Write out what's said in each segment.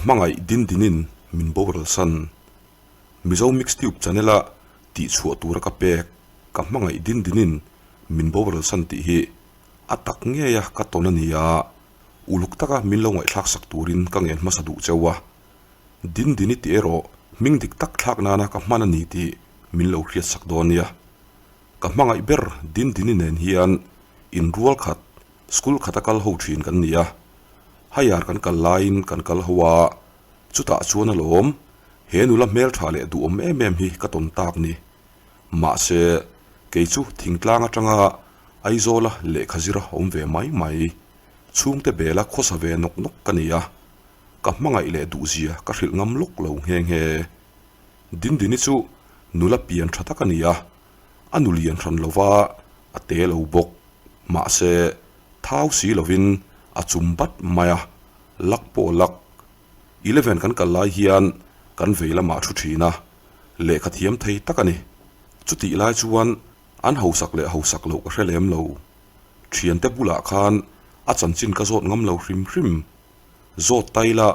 hmangaih Dindinin min boral san. Mizo Mixtube channel a tihchhuah tura ka pek ka hmangaih Dindinin min boral san tih hi a tak ngeia ka tawn a ni a, uluk taka min lo ngaihthlak sak turin ka ngen hmasa duh cheu a. Dindini tih erawh hming dik tak thlak nana ka hman a ni tih min lo hriat sak dawn nia. Ka hmangaih ber Dindini nen hian inrual khat School khata kal ho thin kan ni a, higher kan kal laiin kan kal ho a, chutah chuan alawm he nula hmeltha leh duhawm em em hi ka tawn tak ni. Mahse, kei chu thingtlang atanga Aizawla lehkha zira awm ve mai mai, chhungte bela khawsa ve nawk nawk ka ni a, ka hmangaih leh duhzia ka hrilh ngam lawk lo nghe nghe. Dindini chu nula pian tha tak a ni a, a nu lian hran lova a te lo bawk. Mahse, thau si lovin a chum bat mai a, lak pawh lak. Eleven kan kal lai hian kan vei lamah thu thin a, lehkha thiam thei tak a ni. Chutih lai chuan an hausak leh hausak loh ka hre lem lo. Thiante bulah khan a chanchin ka zawt ngam lo hrim hrim. Zawt tai la,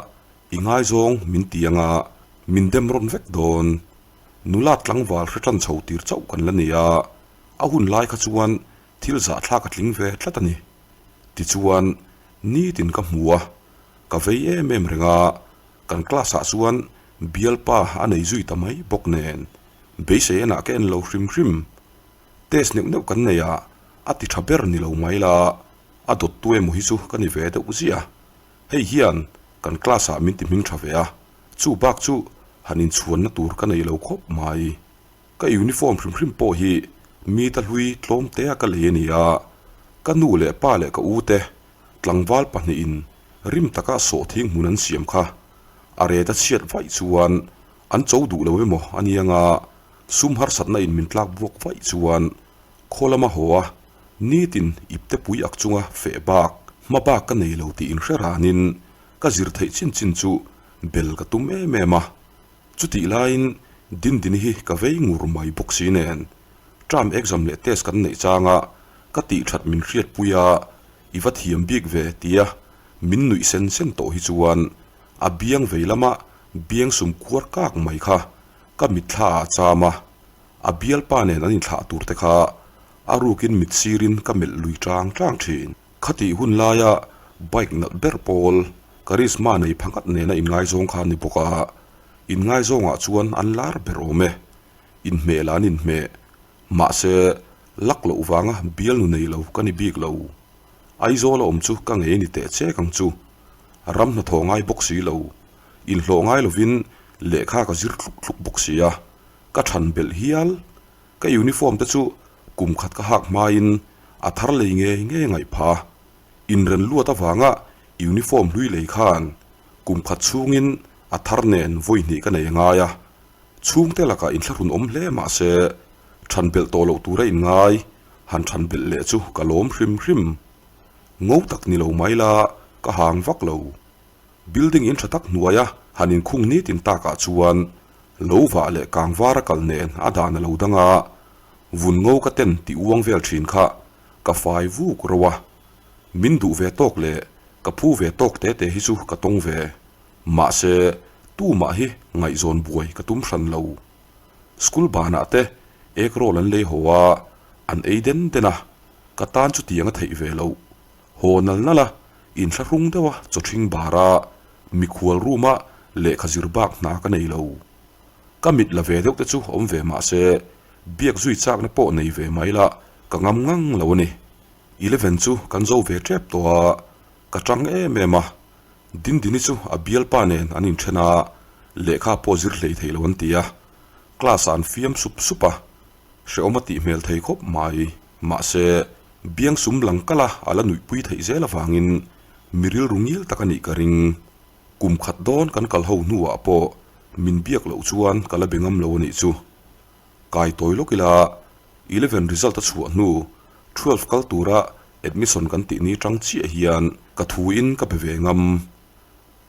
i ngaizawng min ti anga min dem rawn vek dawn. Nula tlangval hre tan chho tir chauh kan la ni a, A hun lai kha chuan thil zahthlak a tling ve tlat a ni. Tichuan, nitin ka hmu a, ka vei em em reng a, kan class ah chuan bialpa a nei zui ta mai bawk nen, beisei enah ka en lo hrim hrim. Test neuh neuh kan nei a, a ti tha ber ni lo mai la, a dawttu emaw hi chu ka ni ve deuh ziah. Hei hian kan class ah min ti hming tha ve a, chu bak chu han inchhuanna tur ka nei lo khawp mai. Ka uniform hrim hrim pawh hi mi ta hlui tlawm te a ka lei a ni a, ka nu leh pa leh ka u te tlangval pahnihin rim taka sawhthing hmun an siam kha a ret a chhiat vaih chuan an cho duh lo emaw a nia nga, sum harsatna in min tlak buak vaih chuan khaw lama haw a nitin ipte pui ak chunga feh bak hma bak ka nei lo tih inhre ranin ka zir theih chin chin chu bel ka tum em em a. Chutih laiin Dindini hi ka vei ngur mai bawk si nen, term exam leh test kan neih changa ka tih that min hriatpui a, i va thiam bik ve tia min nuih sen sen tawh hi chuan a biang vei lama biang sum kuar kak mai kha ka mitthla ah cham a, a bialpa nen an inthlah tur te kha a rukin mit sirin ka melh lui tang tang thin. Khatih hun laia bike nalh ber pawl Karizma nei pha ngat nena inngaizawng kha a ni bawk a, inngaizawngah chuan an lar ber awm e. Inhmeh lah an inhmeh. Mahse, lak loh vanga bialnu nei lo ka ni bik lo. Aizawl a awm chu ka ngei ni teh chek ang chu. Ram hnathawh ngai bawk si lo. Inhlawh ngai lovin lehkha ka zir thluk thluk bawk si a, ka than belh hial. Ka uniform te chu kum khat ka hak hmain a thar lei ngei ngei ngaih pha. Inren luat avanga uniform hlui lei khan kum khat chhungin a thar nen vawi hnih ka nei angai a. Chhungte lakah inthlahrun awm hle mah se than belh tawh loh tura inngai han than belh leh chu ka lawm hrim hrim. Ngo tak ni lo mai la ka hang vak lo. Building in tha tak hnuaia han inkhung nitin takah chuan lo vah leh kang vara kal nen a dan a lo dang a, vun ngo ka ten tih uang vel thin kha ka fai vuk ro a. Min duh ve tawk leh ka phu ve tawk te te hi chu ka tawng ve. Mahse, tumah hi ngaihzawn buai ka tum hran lo. School banah te egg roll an lei haw a, an ei den den a, ka tan chutiang a theih ve loh. Haw nal nal a, inthlahrung deuh a chaw ṭhing bar a, mikhual room a lehkha zir bak hna ka nei lo. Ka mit la ve deuh te chu awm ve mah se, biak zui chakna pawh nei ve mai la ka ngam ngang lo a ni. Eleven chu kan zo ve ṭep tawh a, ka ṭang em em a. Dindini chu a bialpa nen an inṭhen a, lehkha pawh zir hlei thei lo an ti a, class ah an fiam sup sup a, hrehawm a tih hmel thei khawp mai. Mahse, biang sum lang kala a la nuihpui theih zel avangin mi rilru ngil tak a nih ka ring. Kum khat dawn kan kal ho hnuah pawh min biak loh chuan ka la be ngam lo a nih chu. Kai tawi lawk ila, eleven result a chhuah hnu twelve kal tura admission kan tih ni tang chiah hian ka thuin ka be ve ngam.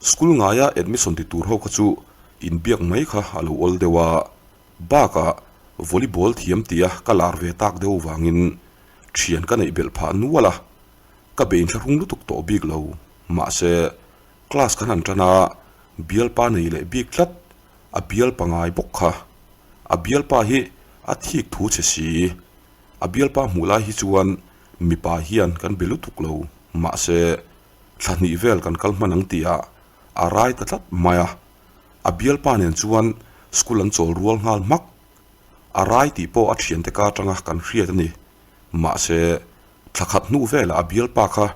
School ngaia admission ti tur ho kha chu inbiak mai kha a lo awl deuh a, Bakah volleyball thiam tia ka lar ve tak deuh vangin thian ka neih belh phah nual a, ka be inthlahrung lutuk tawh bik lo. Mahse, class kan han tan a, Bialpa nei leh bik tlat, a bialpa ngai bawk kha. A bialpa hi a thik thu che si. A bialpa hmuh lai hi chuan mipa hian kan be lutuk lo, mahse thla hnih vel kan kal hman ang tihah a rai ta tlat mai a. A bialpa nen chuan school an chawl rual nghal hmak. A rai tih pawh a thiante ka atanga kan hriat a ni. Mahse, thla khat hnu velah a bialpa kha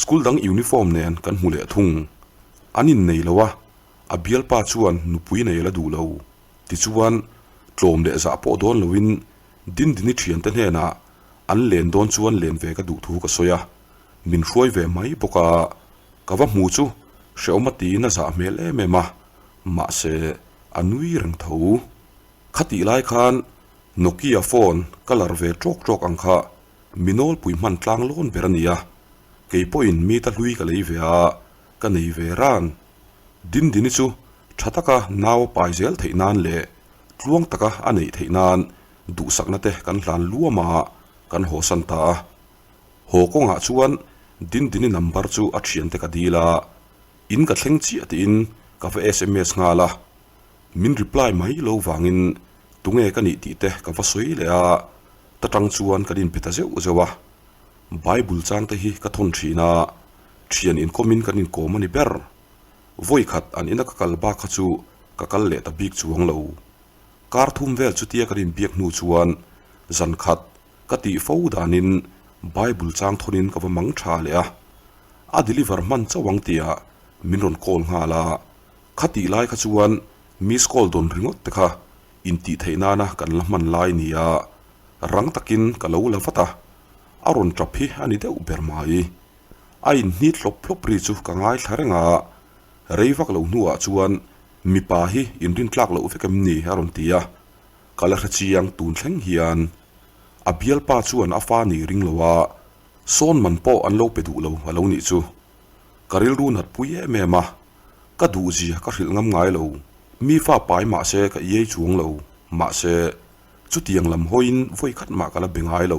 school dang uniform nen kan hmu leh thung. An innei lo a, a bialpa chuan nupui nei la duh lo. Tichuan, tlawm leh zah pawh dawn loin Dindini thiante hnenah an len dawn chuan len ve ka duh thu ka sawi a, min hruai ve mai bawk a, ka va hmu chu hrehawm a tiin a zah hmel em em a, mahse a nui reng tho. Khatih lai khan Nokia phone ka lar ve tawk tawk ang kha mi nawlpui hman tlang lawn ber a ni a, kei pawhin mi ta hlui ka lei ve a, ka nei ve ran. Dindini chu tha taka nau a pai zel theih nan leh tluang taka a neih theih nan duhsakna te kan hlan luam a, kan hawsan ta a. Haw kawngah chuan Dindini number chu a thiante ka dil a, in ka thleng chiah tiin ka va sms nghal a. Min reply mai lo vangin tunge ka nih tih te ka va sawi leh a, ta tang chuan kan inpe ta zeuh zeuh a. Bible chang te hi ka thawn thin a, thian inkawmin kan inkawm a ni ber. Vawi khat an ina ka kal bak kha chu ka kal leh ta bik chuang lo. Kar thum vel chutia kan inbiak hnu chuan zan khat ka tih fo danin Bible chang thawnin ka va mang tha leh a. A deliver hman chauh ang tia min rawn call nghal a. Khatih lai kha chuan miss call dawn ringawt te kha intih theih nana kan la hman lai nia, rang takin ka lo la vat a, a rawn tap hi a ni deuh ber mai. A inhnit hlawp hlawp ri chu ka ngaithla reng a, rei vak lo hnuah chuan mipa hi inrin tlak loh vek em ni a rawn ti a, ka la hre chiang tun thleng hian a bialpa chuan a fa ni ring lo a, sawn man pawh an lo pe duh lo a lo nih chu. Ka rilru nat pui em em a, ka duh zia ka hrilh ngam ngai lo. Mi fa pai mah se ka iai chuang lo, mahse chutiang lam hawiin vawi khat mah ka la be ngai lo.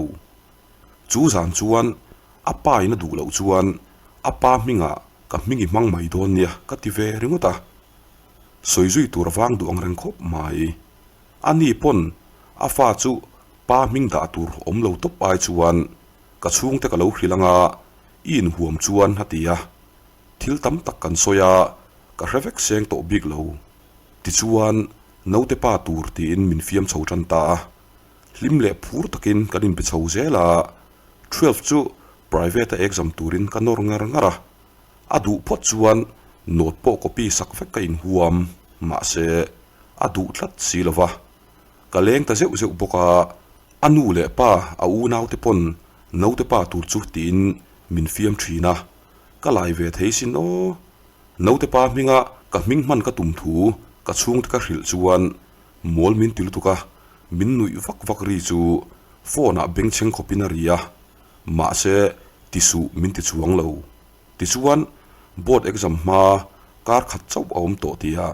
Chu zan chuan a pa in a duh loh chuan a pa hmingah ka hming i hmang mai dawn nia ka ti ve ringawt a. Sawi zui tur vang duh ang reng khawp mai. A ni pawn a fa chu pa hming dah tur awm lo tawp ai chuan ka chhungte ka lo hrilh anga i inhuam chuan a ti a, thil tam tak kan sawi a, ka hre vek seng tawh bik lo. Tichuan, naute pa tur tiin min fiam chho tan ta a, hlim leh phur takin kan inbe chho zel a, twelve chu private a exam turin ka nawr ngar ngar a, a duh phawt chuan note pawh copy sak vek ka inhuam, mahse a duh tlat si lo va, ka leng ta zeuh zeuh bawk a, a nu leh pa a unaute pawn Naute pa tur chu tiin min fiam thin a, ka lai ve thei sin aw. Naute pa hminga ka hming hman ka tum thu ka chhungte ka hrilh chuan mawl min ti lutuk a, min nuih vak vak ri chu phone ah bengchheng khawpin a ri a, mahse ti suh min ti chuang lo. Tichuan board exam hma kar khat chauh a awm tawh tia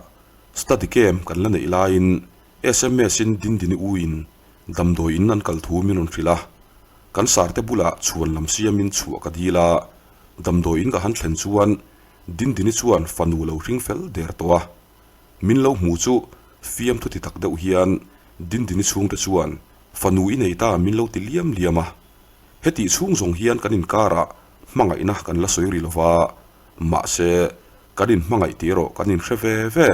study camp kan la neih laiin sms in Dindini u in Damdawi in an kal thu min rawn hrilh a, kan sarte bulah chhuan lam siamin chhuah ka dil a, damdawi in ka han thlen chuan Dindini chuan fanu lo hring fel der tawh a. Min lo hmu chu fiamthu ti tak deuh hian Dindini chhungte chuan fanu i nei ta min lo ti liam liam a. Hetih chhung zawng hian kan inkarah hmangaihna kan la sawi ri lova, mahse kan inhmangaih tih erawh kan inhre ve ve.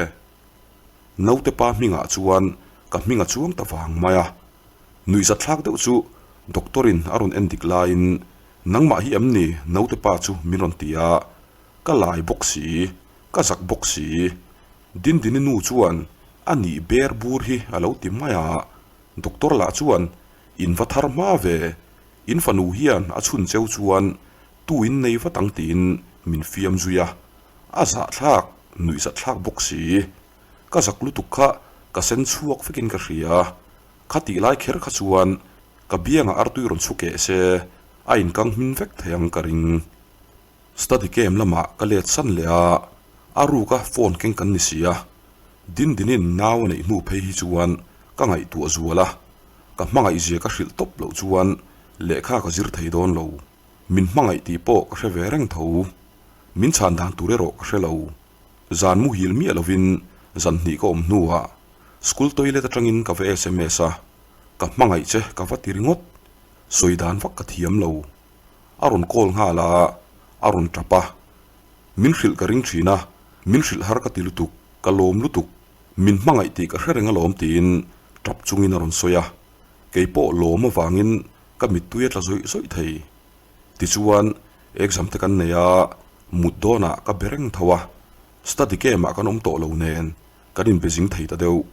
Naute pa hmingah chuan ka hming a chuang ta vang mai a. Nuihzat thlak deuh chu doctor in a rawn en dik laiin nangmah hi em ni naute pa chu min rawn ti a, ka lai bawk si, ka zak bawk si. Dindini nu chuan a nih ber bur hi a lo ti mai a, doctor lah chuan in va thar hma ve, in fanu hian a chhun cheu chuan tu in nei vat ang tiin min fiam zui a. A zahthlak, nuihzatthlak bawk si. Ka zak lutuk kha ka sen chhuak vekin ka hria. Kha tih lai kher kha chuan ka biangah artui rawn chhu keh se, a inkang hmin vek thei ang ka ring. Study camp lamah ka let san leh a, a ruka phone keng kan ni si a. Dindinin nau a neih hnu phei hi chuan ka ngaihtuah zual a, ka hmangaihzia ka hrilh tawp loh chuan lehkha ka zir thei dawn lo. Min hmangaih tih pawh ka hre ve reng tho. Min chhan dan tur erawh ka hre lo. Zan muhil miah lovin zan hnih ka awm hnuah school toilet atangin ka va sms a, ka hmangaih che ka va ti ringawt. Sawi dan vak ka thiam lo. A rawn call nghal a, a rawn tap a. Min hrilh ka ring thin a, min hrilh har ka ti lutuk, ka lawm lutuk, min hmangaih tih ka hre reng alawm tiin tap chungin a rawn sawi a. Kei pawh lawm avangin ka mittui a tla zawih zawih thei. Tichuan, exam te kan nei a, mut dawnah ka be reng tho a, study camp ah kan awm tawh lo nen kan inbe zing thei ta deuh.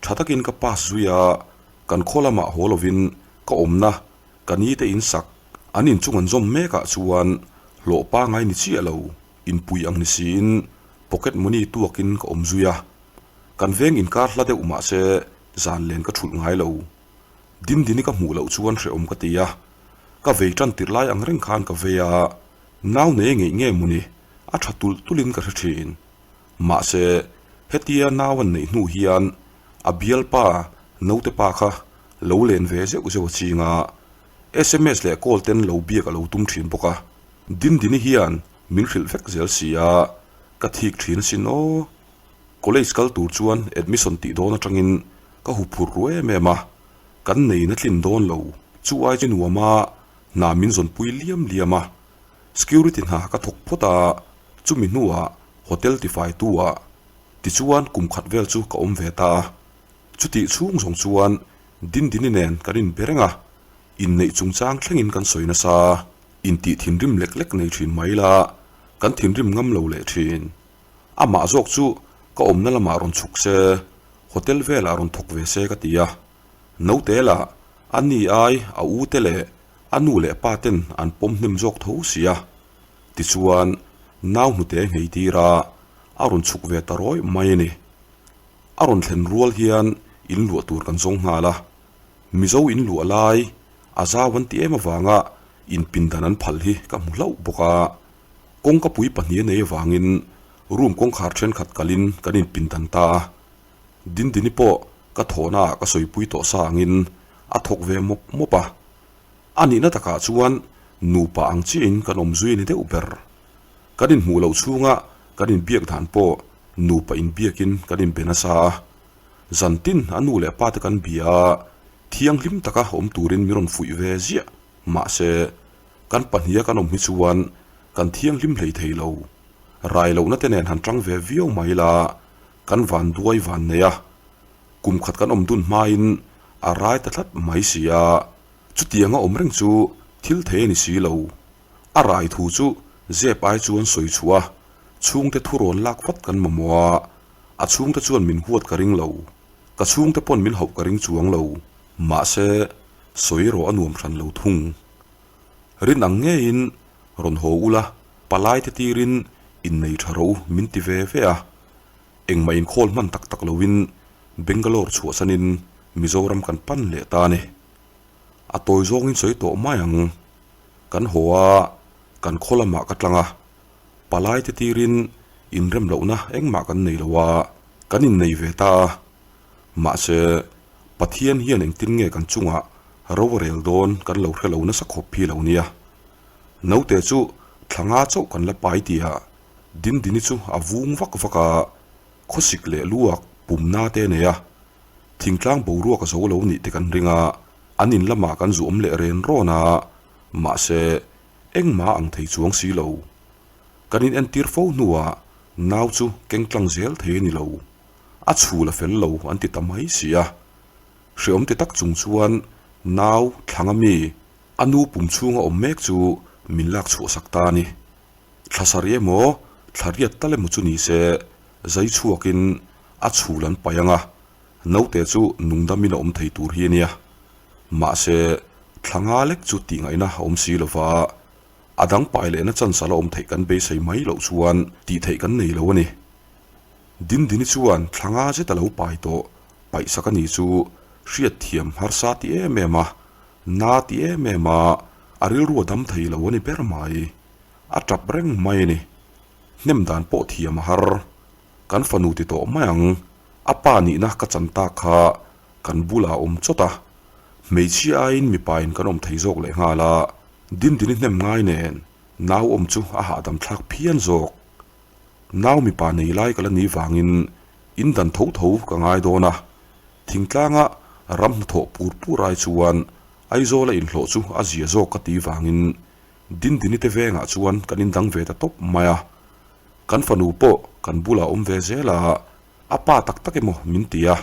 Tha takin ka pass zui a, kan khaw lamah haw lovin ka awmna ka ni te in sak an inchung an zawm mek ah chuan hlawh pangai ni chiah lo, inpui ang ni siin pocket money tuakin ka awm zui a. Kan veng inkar hla deuh mahse zan len ka thulh ngai lo. Dindini ka hmuh loh chuan hrehawm ka ti a, ka vei tan tirh lai ang reng khan ka vei a, nau nei ngeih nge mawni a tha tulh tulhin ka hre thin. Mahse, hetia nau an neih hnu hian a bialpa naute pa kha lo len ve zeuh zeuh a ching a, sms leh call ten lo biak a lo tum thin bawk a, Dindini hian min hrilh vek zel si a, ka thik thin asin aw. College kal tur chuan admission tih dawn atangin ka huphurh ru em em a, kan nei na tlin dawn lo chu ai chu nuam a, hna min zawnpui liam liam a, security hna ka thawk phawt a, chumi hnuah hotel tifaitu ah tichuan kum khat vel chu ka awm ve ta a, chutih chhung zawng chuan Dindini nen kan inbe reng a, inneih chungchang thlengin kan sawi nasa, intih thinrim lek lek nei thin mai la, kan thinrim ngam lo leh thin. Amah zawk chu ka awmna lamah rawn chhuk se, hotel velah rawn thawk ve se ka ti a. Naute lah a ni ai a u te leh a nu leh pa ten an pawm hnem zawk tho si a. Tichuan nau hnute nghei tir a, a rawn chhuk ve ta rawih mai a ni. A rawn thlen rual hian in luah tur kan zawng nghal a. Mizo in luah lai a zau an ti em avanga inpindan an phal hi ka hmu hlauh bawk a. Kawngka pui pahnih a nei avangin room kawngkhar thenkhat kalin kan inpindan ta a. Dindini pawh ka thawhnaah ka sawipui tawh sa angin a thawk ve mawp mawp a. A nihna takah chuan nupa ang chiahin kan awm zui a ni deuh ber. Kan inhmuh loh chhunga kan inbiak dan pawh nupa inbiakin kan inbe nasa a. Zantin a nu leh pa te kan bia a, thianghlim taka awm turin min rawn fuih ve ziah. Mahse, kan pahniha kan awm hi chuan kan thianghlim hlei thei lo. Rai lohna te nen han tang ve viau mai la, kan van duai van nei a. Kum khat kan awm dun hmain a rai ta tlat mai si a, chutianga awm reng chu thil thei a ni si lo. A rai thu chu zep ai chuan sawi chhuah a, chhungte thu rawn lak vat kan mamawh a, a chhungte chuan min huat ka ring lo. Ka chhungte pawn min hauh ka ring chuang lo. Mahse, sawi erawh a nuam hran lo thung. Rin ang ngeiin rawn haw ula, palai te tirin innei tha rawh u min ti ve ve a. Engmah inkhawl hman tak tak loin Bangalore chhuahsanin Mizoram kan pan leh ta a ni. A tawi zawngin sawi tawh mai ang. Kan haw a, kan khaw lamah ka tlang a. Palai te tirin inrem lohna engmah kan nei lo a, kan innei ve ta a. Mahse, Pathian hian engtin nge kan chungah ro a rel dawn kan lo hre lo nasa khawp hi lo nia. Naute chu thla nga chauh kan la pai tia Dindini chu a vung vak vak a, khawsik leh luak pumna te a nei a. Thingtlang boruak a zo lo nih te kan ring a, an in lamah kan zu awm leh ren rawn a, mahse, engmah ang thei chuang si lo. Kan in entir fo hnuah nau chu keng tlang zel thei a ni lo. A chhul a fel lo an ti ta mai si a. Hreawm ti tak chung chuan nau thlanga mi a nu pum chhunga awm mek chu min lak chhuah sak ta a ni. Thla sarih emaw thla riat tal emaw chu ni se zai chhuakin a chhul an paih ang a, naute chu nungdamin a awm thei tur hi a nia. Mahse, thla nga lek chu tih ngaihna a awm si lova, a dang pai lehna chance a la awm theih kan beisei mai loh chuan tih theih kan nei lo a ni. Dindini chuan thla nga zet a lo pai tawh, paihsak a ni chu hriatthiam harsa ti em em a, na ti em em a, a rilru a dam thei lo a ni ber mai. A tap reng mai a ni. Hnem dan pawh thiam a har. Kan fanu ti tawh mai ang, a pa nihna ka chan tak kha kan bulah a awm chawt a. Hmeichhia aiin mipain kan awm thei zawk lehnghal a, Dindini hnem ngai nen nau awm chu a hahdam thlak phian zawk. Nau mipa nei lai ka la nih vangin in dan tho tho ka ngai dawn a, thingtlanga ram hnathawh pur pur ai chuan Aizawla inhlawh chu a zia zawk ka tih vangin Dindini te vengah chuan kan indang ve ta tawp mai a. Kan fanu pawh kan bulah awm ve zel a, a pa tak tak emaw min ti a.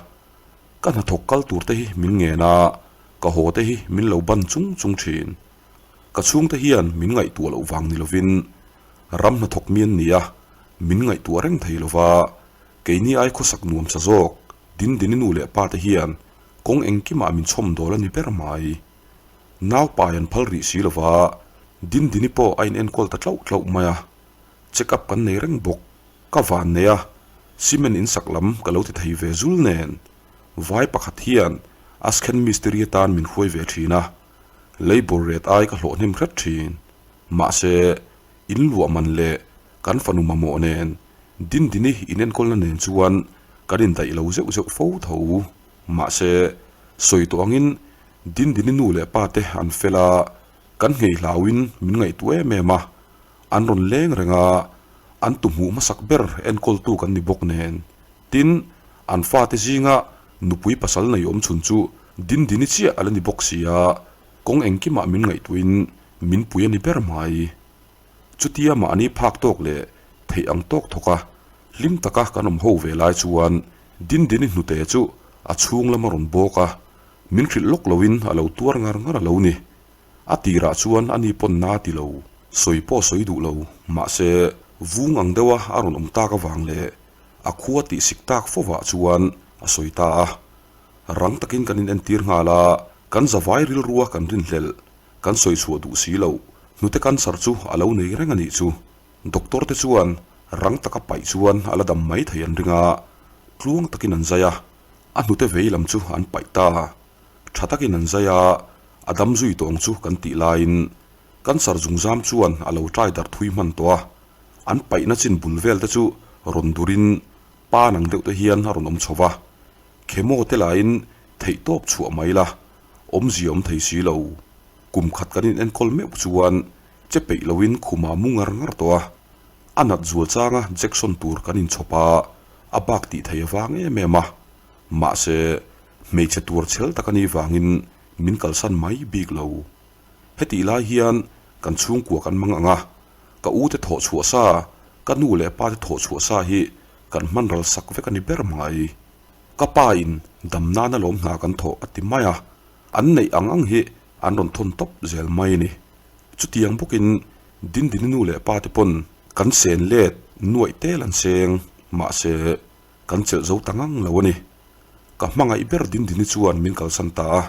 Ka hnathawk kal tur te hi min ngen a, ka haw te hi min lo ban chung chung thin. Ka chhungte hian min ngaihtuah loh vang ni lovin ram hnathawk mi an ni a, min ngaihtuah reng thei lova, keini ai khawsak nuam sa zawk Dindini nu leh pa te hian kawng engkimah min chhawm dawl a ni ber mai. Naupai an phal rih si lova, Dindini pawh a inenkawl ta tlauh tlauh mai a, check up kan nei reng bawk. Ka van nei a, cement insak lam ka lo ti thei ve zul nen, vai pakhat hian Askhen mistiri atan min hruai ve thin a, labour rate ai ka hlawh hnem hret thin. Mahse, in luah man leh kan fanu mamawh nen, Dindini inenkawlna nen chuan kan indaih lo zeuh zeuh fo tho. Mahse, sawi tawh angin Dindini nu leh pa te an fel a, kan nghei hlauin min ngaihtuah em em a, an rawn leng reng a, an tu hmuh hmasak ber enkawltu kan ni bawk nen. Tin, an fate zinga nupui pasal nei awm chhun chu Dindini chiah a la ni bawk si a, kawng engkimah min ngaihtuahin min pui a ni ber mai. Chutia mahni phak tawk leh theih ang tawk thawk a, hlim taka kan awm ho ve lai chuan Dindini hnute chu a chhung lam a rawn bawk a, min hrilh lawk loin a lo tuar ngar ngar a lo ni. A tirah chuan ani pawn na ti lo, sawi pawh sawi duh lo, mahse vung ang deuha a rawn awm tak avang leh a khua tih sik tak fovah chuan a sawi ta a. Rang takin kan inentir nghal a, kan zavai rilrua kan rinhlelh, kan sawi chhuah duh si lo, hnute cancer chu a lo nei reng a nih chu. Doctor te chuan rang taka paih chuan a la dam mai thei an ring a, tluang takin an zai a, a hnute vei lam chu an paih ta. Tha takin an zai a, a dam zui tawng chu kan tih laiin cancer zungzam chuan a lo trai darh thui hman tawh a, an paihna chin bul vel te chu rawn durin pa nang deuh te hian a rawn awm chho va, chemo te lahin theih tawp chhuah mai la, awmzia awm thei si lo. Kum khat kan in enkawl meuh chuan che peih loin khuma mu ngar ngar tawh a, a nat zual changa Jackson tur kan inchhawp a, a bak tih thei avang em em a, mahse Hmeichhe tuar chhel tak a nih vangin min kalsan mai bik lo. Hetih lai hian kan chhungkua kan mang ang a, ka u te thawh chhuah sa, ka nu leh pa te thawh chhuah sa hi kan hman ral sak vek a ni ber mai. Ka pa in dam nana lawm hna kan thawh a ti mai a, an neih ang ang hi an rawn thawn tawp zel mai a ni. Chutiang bawkin Dindini nu leh pa te pawn kan sen let nuaih tel an seng, mahse kan chelh zo ta ngang lo a ni. Ka hmangaih ber Dindini chuan min kalsan ta a,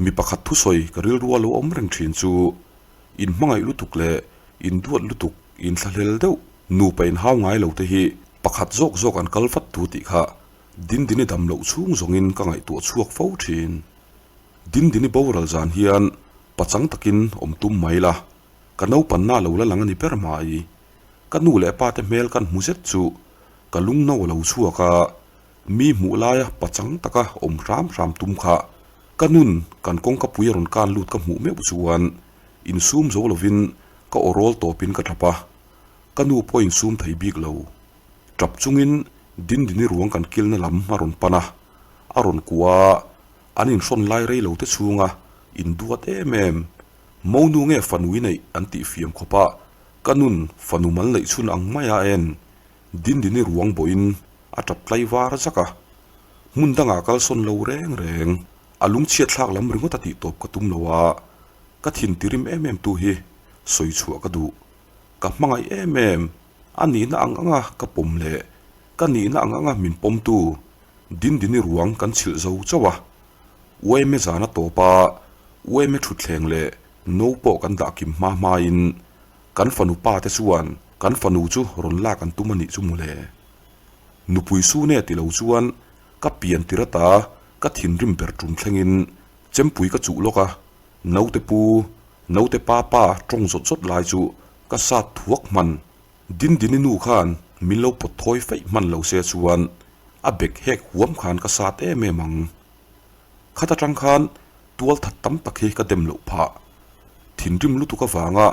mi pakhat thusawi ka rilrua lo awm reng thin chu in hmangaih lutuk leh in duat lutuk, in thlahlel deuh, nupa in hau ngai lo te hi pakhat zawk zawk an kal vat tu tih kha Dindini dam loh chhung zawngin ka ngaihtuah chhuak fo thin. Dindini boral zan hian pachang takin awm tum mai la, ka naupanna lo la lang a ni ber mai. Ka nu leh pa te hmel kan hmu zet chu ka lungno a lo chhuak a, mi hmuh laia pachang taka awm hram hram tum kha ka nun kan kawngka pui a rawn kan lut ka hmuh meuh chuan insum zo lovin ka aw rawl tawpin ka tap a, ka nu pawh insum thei bik lo. Tap chungin Dindini ruang kan kilna lam a rawn pan a, a rawn kuah a, an inhrawn lai rei lo te chhunga induat em em, Monu nge fanu i neih an tih fiam khawp a, ka nun fanu mal neih chhun ang mai a en Dindini ruang bawhin a tap tlai var zak a. Hmun dangah kalsawn lo reng reng, a lungchhiat thlak lam ringawt a tih tawp ka tum lo a, ka thin tirim em em tu hi sawi chhuah ka duh. Ka hmangaih em em, a nihna ang anga ka pawm leh ka nihna ang anga min pawmtu Dindini ruang kan chhilh zo chauh a. Uaime zan a tawp a, uaime thutthleng leh no pawh kan dah kim hma hmain kan fanu pa te chuan kan fanu chu rawn lak an tum a nih chu mawle. Nupui sune ti lo chuan ka pian tir ata ka thinrim ber tum thlengin chempui ka chuh lawk a, naute pu, naute pa pa tawng zawt zawt lai chu ka sat thuak hman. Dindini nu khan min lo pawt thawi feih hman lo se chuan a bek hek huam khan ka sat em em ang. Khat atang khan tual that tam tak hi ka dem loh phah. Thinrim lutuk avanga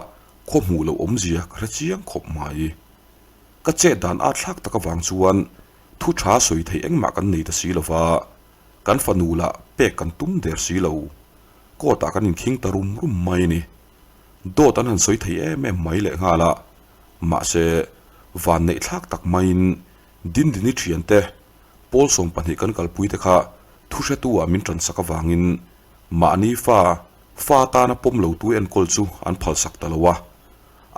khaw hmuh loh awmzia ka hre chiang khawp mai. Ka chet dan at thlak tak avang chuan thu tha sawi theih engmah kan nei ta si lo va, kan fanu lah pek kan tum der si lo. Court ah kan inkhing ta rum rum mai a ni. Dawt an han sawi thei em em mai leh nghal a, mahse van neih thlak tak maiin Dindini thiante pawl 12 kan kalpui te kha thu hretu ah min tansak avangin mahni fa fa tana pawm lo tu enkawl chu an phalsak ta lo a,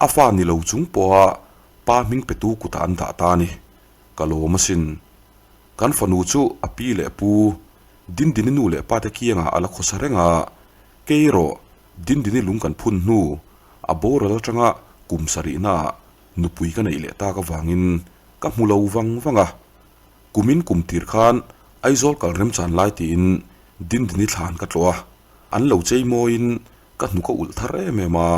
a fa ni lo chung pawha pa hming petu kutah an dah ta a ni. Ka lawm asin. Kan fanu chu a pi leh pu Dindini nu leh pate kiangah a la khawsa reng a, kei erawh Dindini lung kan phun hnu a boral atanga kum sarihnaah nupui ka neih leh tak avangin ka hmu lo vang vang a. Kumin kum tir khan Aizawl kal remchan lai tiin Dindini thlan ka tlawh a, an lo chei mawiin ka hnuk a ulh thar em em a,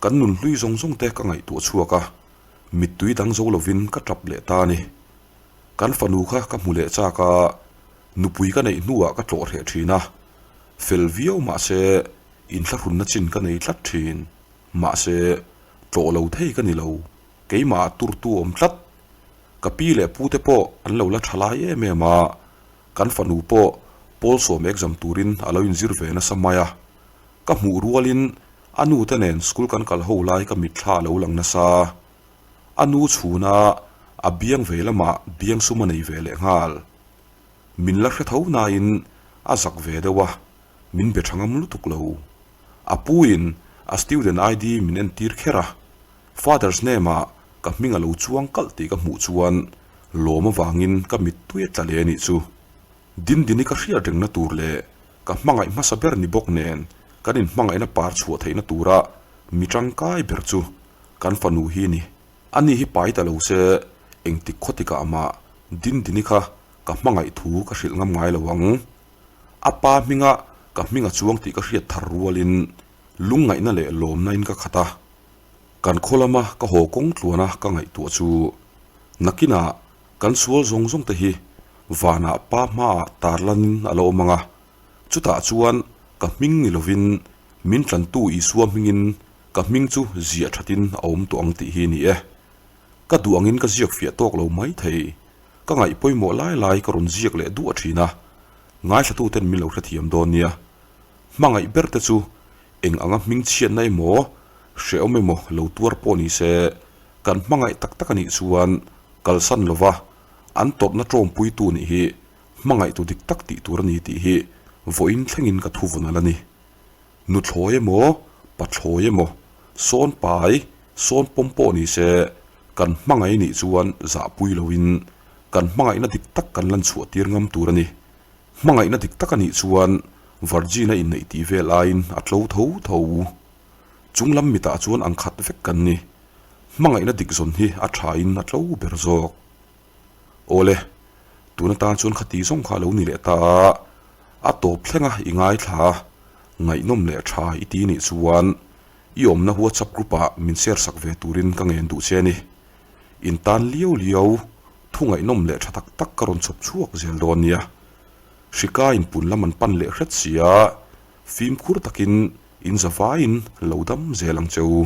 kan nun hlui zawng zawng te ka ngaihtuah chhuak a, mittui dang zo lovin ka tap leh ta a ni. Kan fanu kha ka hmu leh chak a, nupui ka neih hnuah ka tlawh hreh thin a, fel viau mahse inthlahrunna chin ka nei tlat thin. Mahse, tlawh lo thei ka ni lo, keimah ah turtu awm tlat. Ka pi leh pute pawh an lo la tha lai em em a, kan fanu pawh pawl sawm exam turin a lo inzir ve nasa mai a. Ka hmuh rualin a nute nen school kan kal ho lai ka mitthla a lo lang nasa. A nu chhuna a biang ve lamah biang sum a nei ve leh nghal. Min la hre tho nain a zak ve deuh a, min be tha ngam lutuk lo. A puin a student ID min entir kher a, Father's name ah ka hming a lo chuang kalh tih ka hmuh chuan lawm avangin ka mittui a tla leh a nih chu. Dindini ka hriat rengna tur leh ka hmangaih hmasa ber ni bawk nen kan inhmangaihna par chhuah theihna tura mi tangkai ber chu kan fanu hi ni. Ani hi pai ta lo se engtik khawtikah mah Dindini kha ka hmangaih thu ka hrilh ngam ngai lo ang. A pa hminga ka hming a chuang tih ka hriat thar rualin lungngaihna leh lawmna in ka khat a. Kan khaw lama ka haw kawng tluana ka ngaihtuah chu nakinah kan sual zawng zawng te hi vanah pa hmaah tarlanin a la awm ang a, chutah chuan ka hming ni lovin min tlantu Isua hmingin ka hming chu ziah thatin a awm tawh ang tih hi a ni e. Ka duh angin ka ziak fiah tawk lo mai thei. Ka ngaih pawimawh lai lai ka rawn ziak leh duah thin a, ngaithlatuten min lo hrethiam dawn nia. Hmangaih ber te chu eng anga hming chhiatna emaw, hrehawm emaw lo tuar pawh ni se, kan hmangaih tak tak a nih chuan kalsan lova an tawrhna tawmpuitu nih hi hmangaihtu dik tak tih tur a ni tih hi vawiin thlengin ka thuvun a la ni. Nuthlawi emaw, pathlawi emaw, sawn pai, sawn pawm pawh ni se, kan hmangaih nih chuan zahpui loin kan hmangaihna dik tak kan lan chhuah tir ngam tur a ni. Hmangaihna dik tak a nih chuan Virgin a inneih tih vel aiin a tlo tho tho. Chung lam mitah chuan ang khat vek kan ni. Hmangaihna dik zawn hi a thain a tlo ber zawk. Awle, tun atan chuan khati zawng kha a lo ni leh ta a, a tawp thlenga i ngaithla a, ngaihnawm leh tha i ti nih chuan i awmna WhatsApp group ah min share sak ve turin ka ngen duh che a ni. In tan liau liau thu ngaihnawm leh tha tak tak ka rawn chhawp chhuak zel dawn nia. Hrika inpun lam an pan leh hret sia, fimkhur takin in zavaiin lo dam zel ang che u.